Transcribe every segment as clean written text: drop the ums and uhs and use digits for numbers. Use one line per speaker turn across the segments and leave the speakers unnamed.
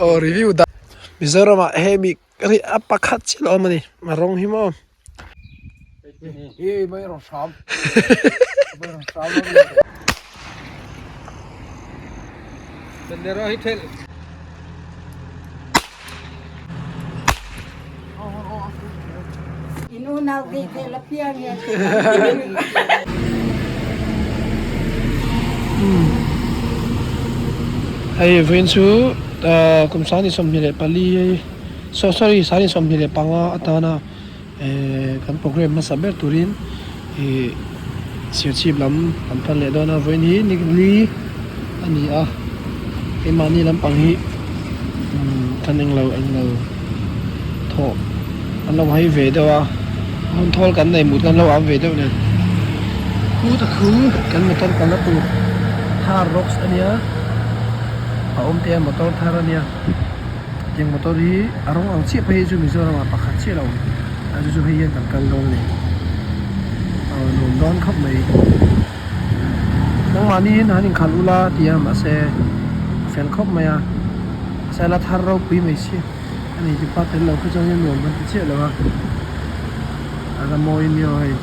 Aw review dah Mizoram ah hemi a pakhat chiah lo awm a ni a rawng hi maw. Hei vawiin chu kum 24 sorry 25 atana kan program hmasa ber turin ih Serchhip lam kan pan leh dawn a vawiin hi ni li a ni a keimahni lampang hi kan englo englo thawh an lo hai ve deuh a hun thawl kan nei mut kan lo am ve deuh nen khu ta khu kan motor kalna tur thar rocks a nia a awm te a motor thar a nia tiang motor hi a rawng ang chiah phei hi chu Mizoram ah pakhat chiah a lo awm a chu chu hei hian kan kal dawn a ni aw nuam dawn khawp mai nangmahni in han inkhalh ula ti a mahse a fel khawp mai a mahse a la thar ropui mai si a ni tipa tel lo kha chuan hian nuam kan ti chiah lo a a la mawi miau a hei.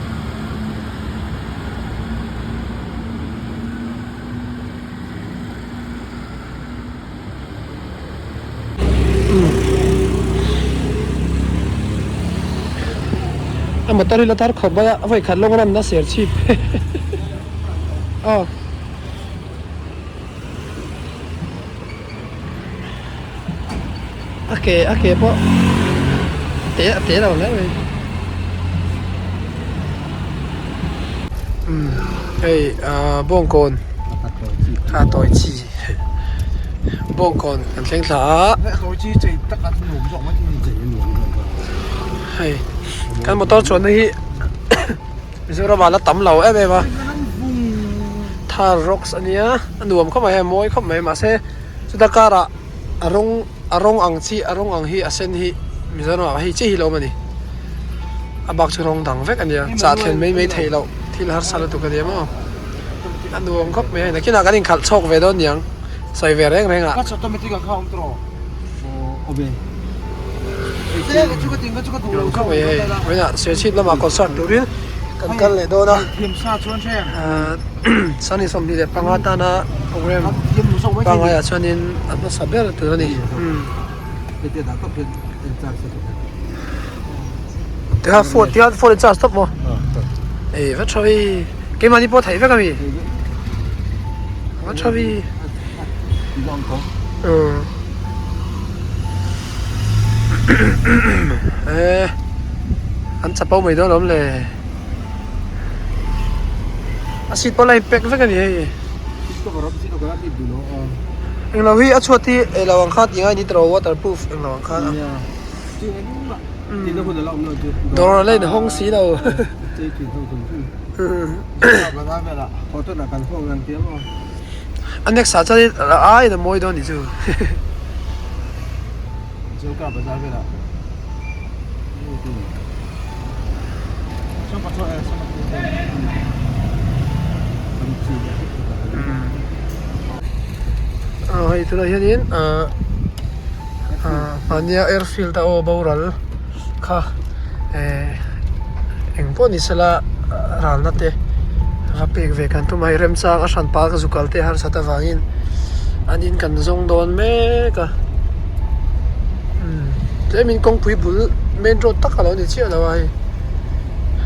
A motor hi la tar khawp mai a a vawikhat lawng ran na ser chhip aw a ke a ke pawh te a te lo hle mai umm hei ah bawngkawn a tawi chi. Bawngkawn kan thleng thla a hei kan motor chuanna hi Mizoram ah la tam lo em em a Thar rocks a nia a nuam khawp mai hei a mawi khawp mai mahse chuta karah a rawng a rawng ang chi a rawng ang hi a sen hi Mizoram ah hei chiah hi lo awm a ni a bak chu rawng dang vek a nia chah thlen mai mai theih loh thil harsa lutuk a nia maw. A nuam khawp mai a nakinah kan inkhalh chhawk ve dawn niang sawi ve reng reng ah. Nuam khawp mai hei vawiinah Serchhip lamah concert turin kan kal leh dawn a Sunny 25 tana program pangaiah chuanin a hmasa ber tur a ni. Tikhan phone tikhan phone in charge tawp maw? Ei va tha vi keimahni pawh theih vek a mi va tha vi e an chapo mai dawn awm le a seat pawh la in pack vek a ni hei englo hi a chhuat hi elo ang kha tih ngai ni tawh waterproof englo ang kha dawr a la in hawng si lo a next ah chuan a aiin a mawi dawn a nih chu. Hei tunah hianin ahh mahnia airfield a aw boral kha ehh eng pawh ni sela ralna te va pek ve kan tum a hei remchang a hran pa ka zu kal te harsat avangin an in kan zawng dawn mek a umm tlemin kawngpui bul main road tak a lo ni chiah lo a hei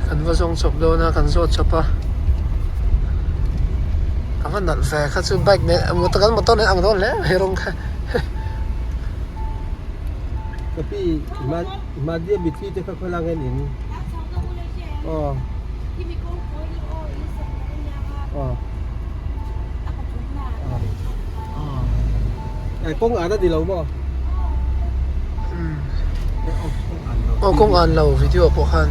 kan va zawng chawp dawn a kan zawt chawp a a va nalh ve kha chu bike nen motor kan motor nen ang dawn hle mai rawng kha.
Ka pi Madhya Bithi te kha khawlai nge in aw aw aw kawng an a ni lo maw
aw kawng an lo video pawh khan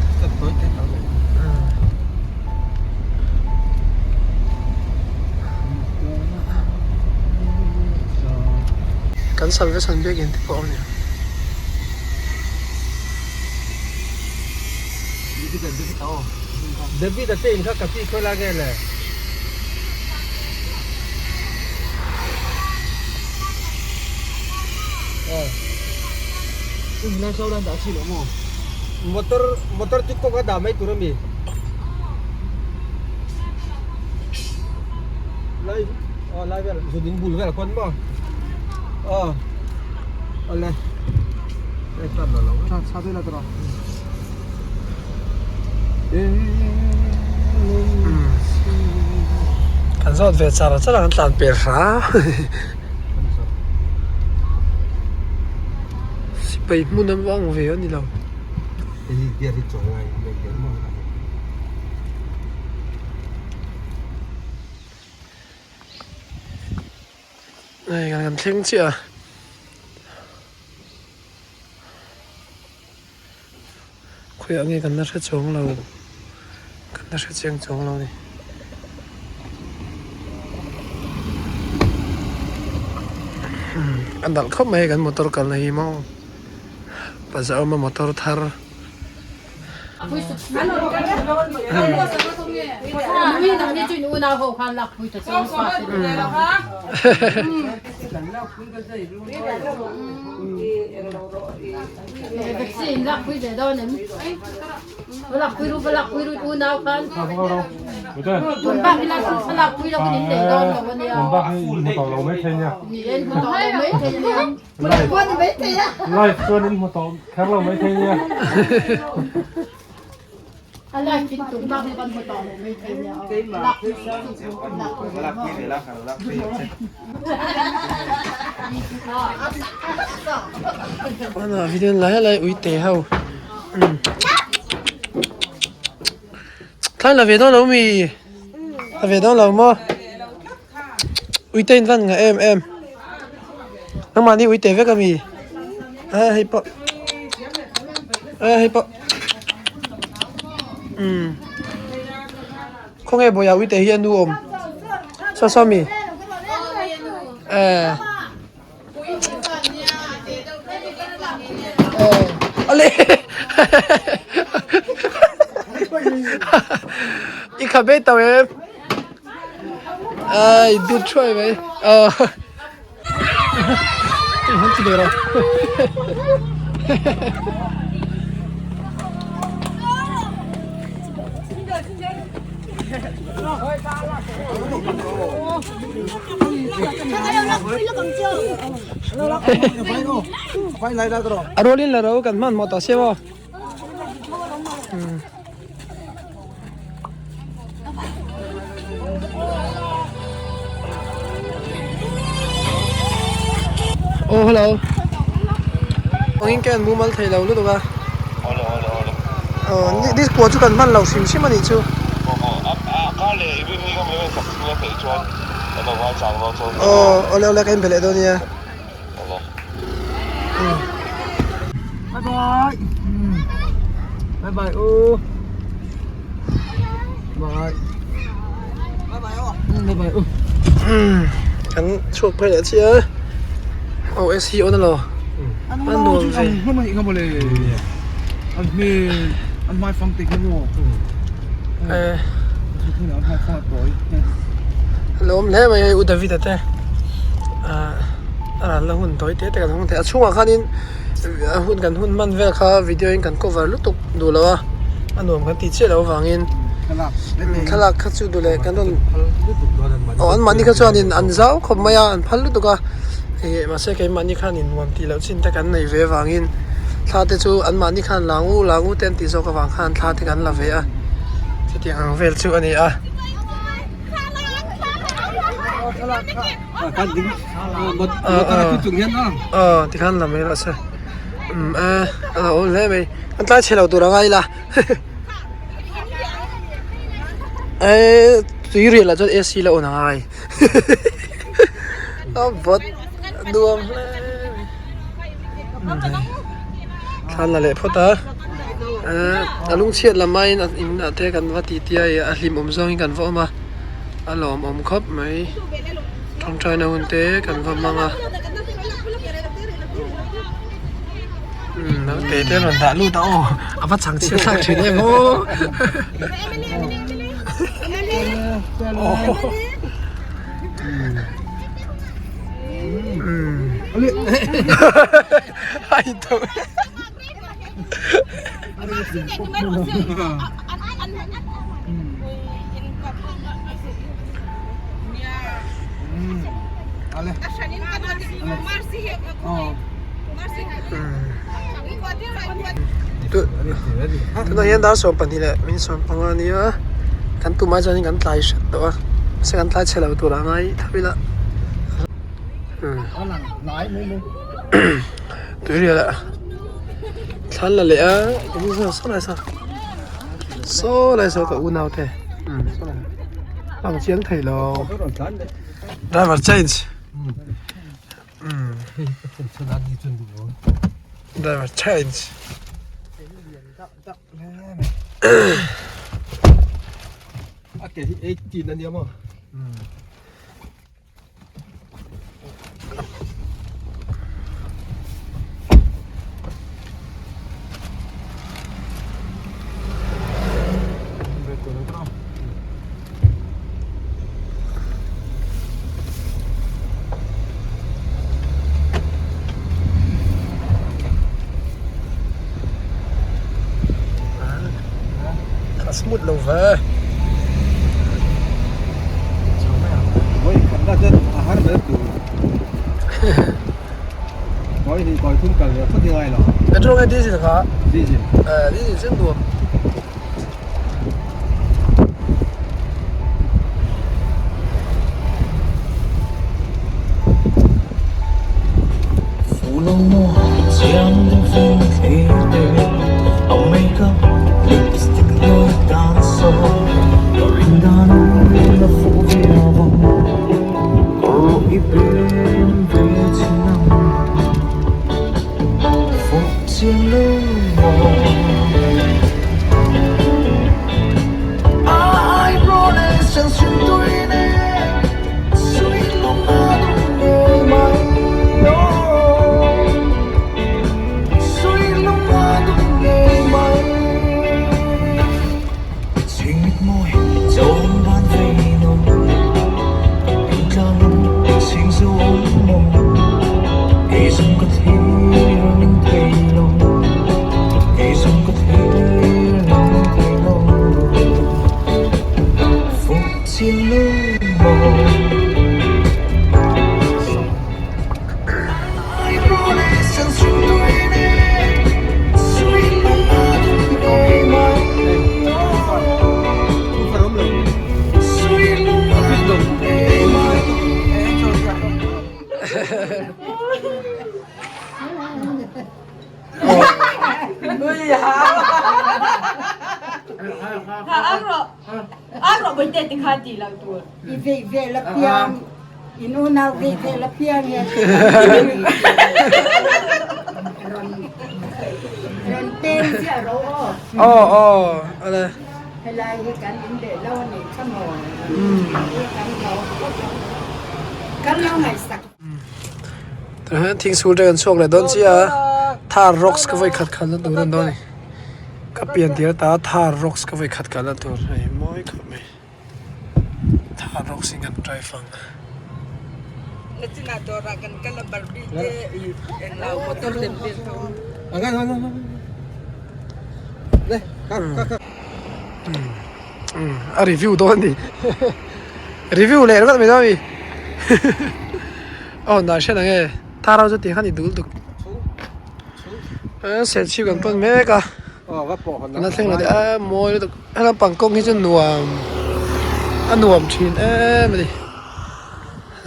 Kan salvation biakinn te pawh a awm a ni.
David a te in kha ka pi khawi lai nge le. Motor motor chu kawng a dah mai tur a mi. Lai aw lai vel zun in bul vel khawn maw aw awle hei start lo lo
tha tha vel a tawh kan zawt ve char char a kan tlan per hra sipai hmun an vang ve a ni lo. Hei kan thleng chiah a khawiah nge kan la hre chuang lo kan la hre chiang chuang lo a ni. A nalh khawp mai kan motor kalna hi maw Pazawma motor thar.
Live chuan in hmu tawh kher lo mai thei nia.
Ana video lai lai uite ho. Thlai la ve dawn lo mi. La ve dawn lo maw. Uite in van ngah em em nangmahni uite vek ami a hei pawh a hei pawh umm khawnge bawihah uite hi a nu awm saw saw ami eh ale i khabe tau em. Ai bit thuai mai aw han chi ber a A rualin la ro kan hmanhmawh tawh sia maw. Oh hello Ongin ka en mumal thei lo lutuk a Oh ni kua chu kan hman lo hrim hrim a nih chu Oh awle awle ka inbe leh dawn nia.
Bye bye. Bye bye u. Bye. Bye bye u. Bye bye u.
Kan chhuak phei leh chiah a. OS hi on alo. An nuam ve.
An hmai nga mawle. An hmel an hmai fang te khi maw.
Eh.
An hmai fang tawi.
Lawm hle mai hei U David a te. Ah. A ralna hun tawi te te kan hmang thei a chhungah khanin a hun kan hun hman vel kha video in kan cover lutuk duh lo a a nuam kan tih chiah loh avangin thlalak kha chu duh leh kan rawn aw an mahni kha chuanin an zau khawp mai a an phal lutuk a ih mahse keimahni khanin nuam tih loh chin te kan nei ve avangin thla te chu an mahni khan la ngu la ngu te an tih zawk avang khan thla te kan la ve a chutiang ang vel chu a ni a. Aw tikhan la mai rawh se umm a a awm hle mai an tlai chhe lo tur a ngai ila eee tui rial ah chuan ac la on a ngai a vawt nuam hle mai thla la leh phawt a eee a lungchhiat lam aiin in ah te kan va titi a a hlimawm zawngin kan va awm a. A lawmawm khawp mai tawngtaina hun te kan va hmang a umm naute te an rawn dah lut a aw a va chhang chhiat thlak thin em aw umm a intawh. Tunah hian dar 12 leh min 15 a nia kan tumah chuanin kan tlai hret tawh a mahse kan tlai chhe lo tur a ngai tho ila tuirial ah thlan la leh a saw lai saw saw lai saw ka unau te lang chiang thei lo driver change driver change
A ke hi 18 a nia maw?
A smooth lo ve. Petrol nge diesel kha?
Diesel.
Eh, diesel chu nuam.
I vei vel apiang in unau vei vel apiang hian rawn rawn peng chiah ro aw.
Aw aw ale.
Helai hi kan in leh lo a nih kha maw. Kan lo kan lo ngaihsak.
Tunah hian thing sul te kan chhuak leh dawn chiah a Thar rocks ka vawi khat khalna tur a ni dawn a ni ka pian tir ata Thar rocks ka vawi khat kalna tur hei mawi khawp mai Thar rocks in kan drive ang. A review dawn a ni review leh ringawt mai dawn a mi aw dan hriat ang e thar ho chu tih khan i dul tuk serchhip kan pawn mek a an la thleng lo teh a mawi lutuk he lampang kawng hi chu nuam a nuam thin em a ni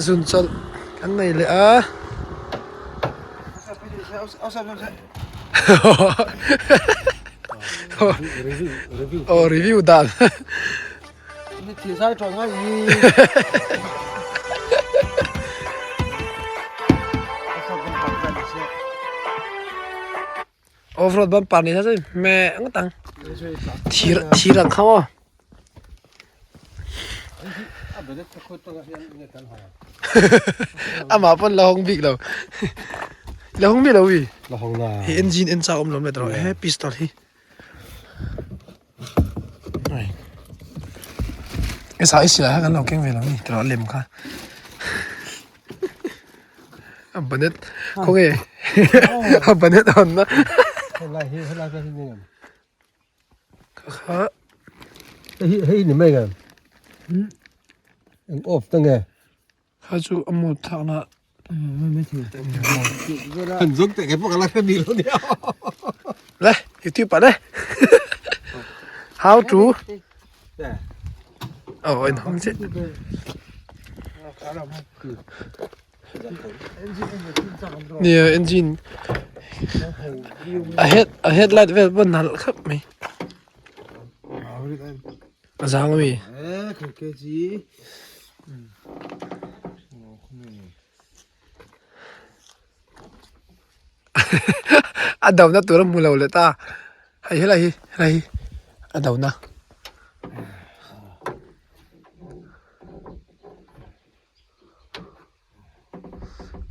zun chawlh kan nei leh a. Aw review dan. Off road bumper ni sa me ngawt ang. Thir thir ang kha maw. Amah pawn la hawng bik lo. La hawng bik lo wi.
La hawng la.
Hi engine en chak awm lo mai tawh he pistol hi. E sa isi la kan lo keng ve lo ni tawh lem kha. A banet khaw nge a banet a hawn na.
Helai hi helai vel hi ni ngam.
Kha
Hei hei ni mai ngam. Eng off ta nge.
Kha chu a mut thak na.
An zuk te ke pawh ka la hre bik lo nia.
Le YouTube ah le. How to Oh in hong che. Nia engine a head a headlight vel pawh nalh khawp mai. A zang ami. A do na tur a hmu lo leh ta hei helai hi helai hi a do na.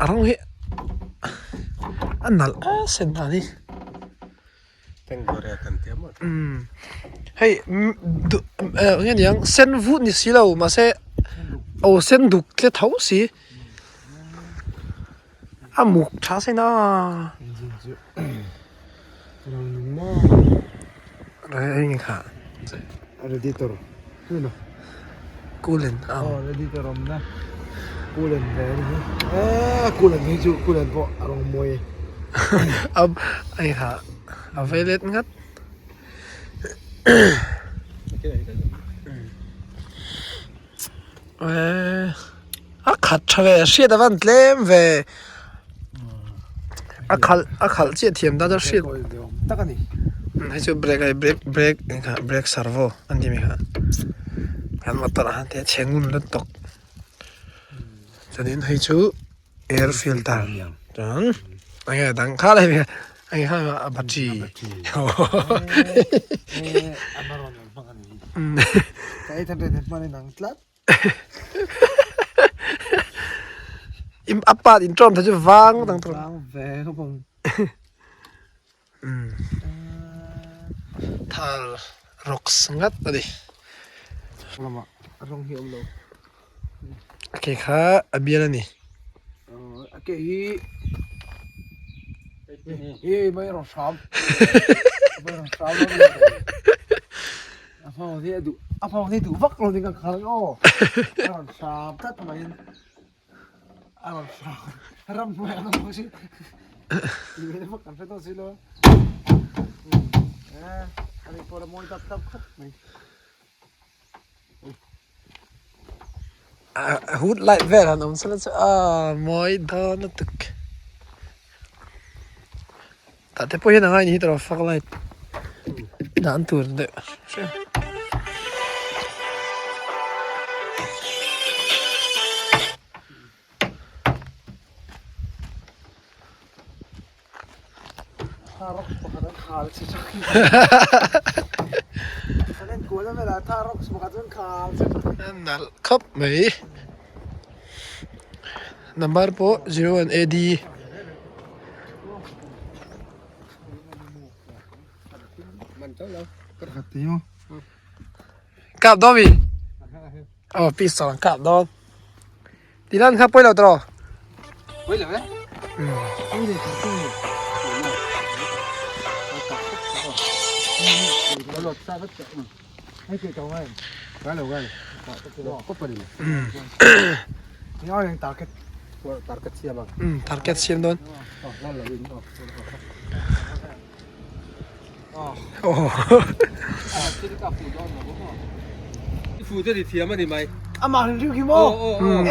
A rawng hi a nalh a sen dan hi hei eng nge niang sen vut ni si lo mahse aw sen duk tle tho si a muk tha sin a hei kha
radiator
coolant ang
aw radiator awmna coolant ve a ni hi eee coolant hi chu coolant pawh a rawng mawi
a hei kha a vei let ngat eee a khat tha ve hriat a van tlem ve a khalh a khalh chiah thiam ta chuan hriat
tak a ni
hei chu brake a brake brake engkha brake servo an tih mai kha kan motor ah khan te chhe ngun lutuk chuanin hei chu air filter chuan enge dang kha lai enge kha a battery A part in ṭawm te chu vang dang tur.
Vang ve khawp ang.
Thar rocks ngat a ni.
Lamah a rawng hi a awm lo.
A ke kha a bial a ni.
A ke hi e mai rawn hram. Mai rawn hram. A phone hi a duh a phone hi duh vak lo ding ka khal aw a rawn hram tlat mai in a rawn hram ram hnuai an awm bawk si lui vak kan hre tawh si lo a ani pawh a mawi dap dap khawp mai.
A hood light vel han awm sela chu a mawi dawn lutuk. Tah te pawh hian a ngai ni hi tawrh fog light dah an tur deuh hrim. Nalh khawp mai number pawh 01 AD. Kap dawn mi aw pistol an kap dawn. Ti lan kha pawi lo tawh.
Pawi lo e.
Target siam dawn.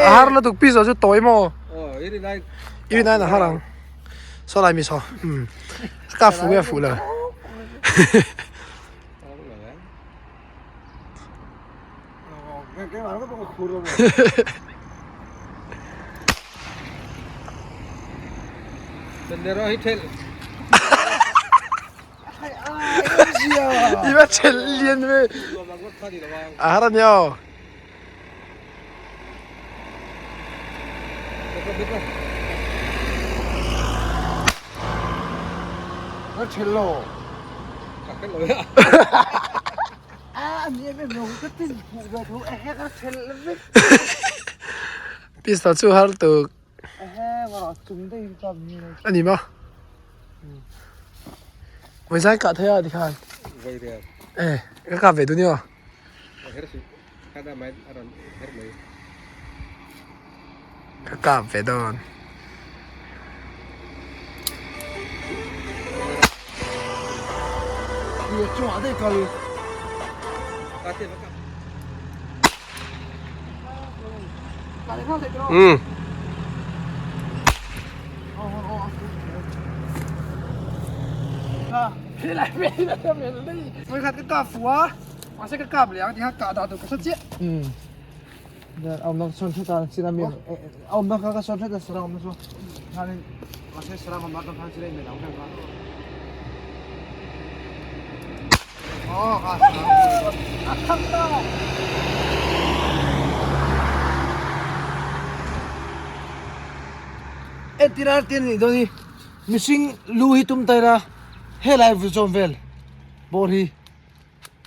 A har lutuk piece chu tawi maw i rin aiin a har ang saw lai mi saw a kap fuh nge a fuh lo I va thelh lian ve a har ania aw. Pistol chu har tuk. A ni maw? Vawi zai kah thei a tikhan.
Vawi rial.
Eh, ka kap ve dun i aw.
Her si. Khada mai a rawn her mai.
Ka kap ve dawn.
Um.
Vawikhat ka kap fuh a, mahse ka kap leh ang tih kha kah dah tur ka hre chiah.
Awmna ka sawn hret a, sira mi awmna kha ka sawn hret a sira awmna chu khanin mahse sira awmna ka khan sira inneih ang vel kha. Aw kha sira
a thang ta.
Entir a tin anih dawn hi mihring lu hi tum ta ila helai vul zawm vel bawr hi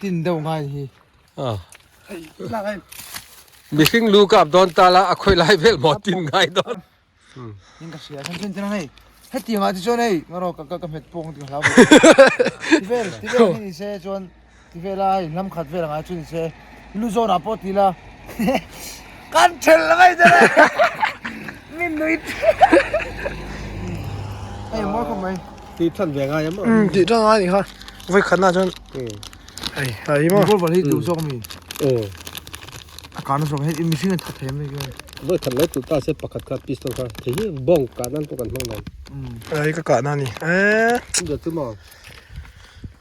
tin deuh ngai hi.
Mihring lu kap dawn ta la a khawi lai vel maw tin ngai dawn.
In ka hria chan chuan hei hetiang ah te chuan hei ngaw ka ka hmet pawng ti ka hlau ve. Ti vel ti vel hi ni se chuan ti vel a hei lam khat vel ang ai chu ni se lu zawn ah pawh ti la kan ṭhel la mai che le min nui hei mawi khawp mai.
Tih ṭhan ve ngai em aw.
Tih ṭhan ngai a nih kha vawi khat na chuan. Hei hei maw.
Revolver hi duh zawk mi.
Aw.
A kana zawk hei mihring a that thei em hei.
Voi khat lo tu ta se pakhat kha pistol kha thei hi bawng kah nan pawh kan hmang lo.
Hei ka kah na ni. Eh.
Chu chu maw.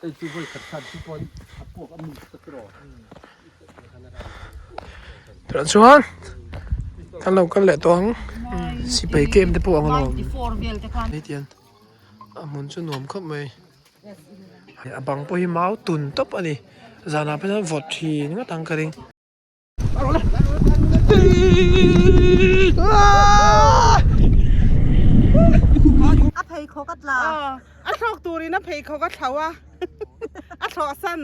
Hei chu voi khat khan chu pawn a puak a mi ta tiraw.
Tunah chuan kan lo kal leh tawh ang. Sipai camp te pawh ang alawm. Hei tian a hmun chu nuam khawp mai. A bang pawh hi mau tun tawp a ni zanah phei chuan vawt thin ngawt ang ka ring.
A pheikhawk a tla.
A thlawk turin a pheikhawk a thlo a, a thlawh san.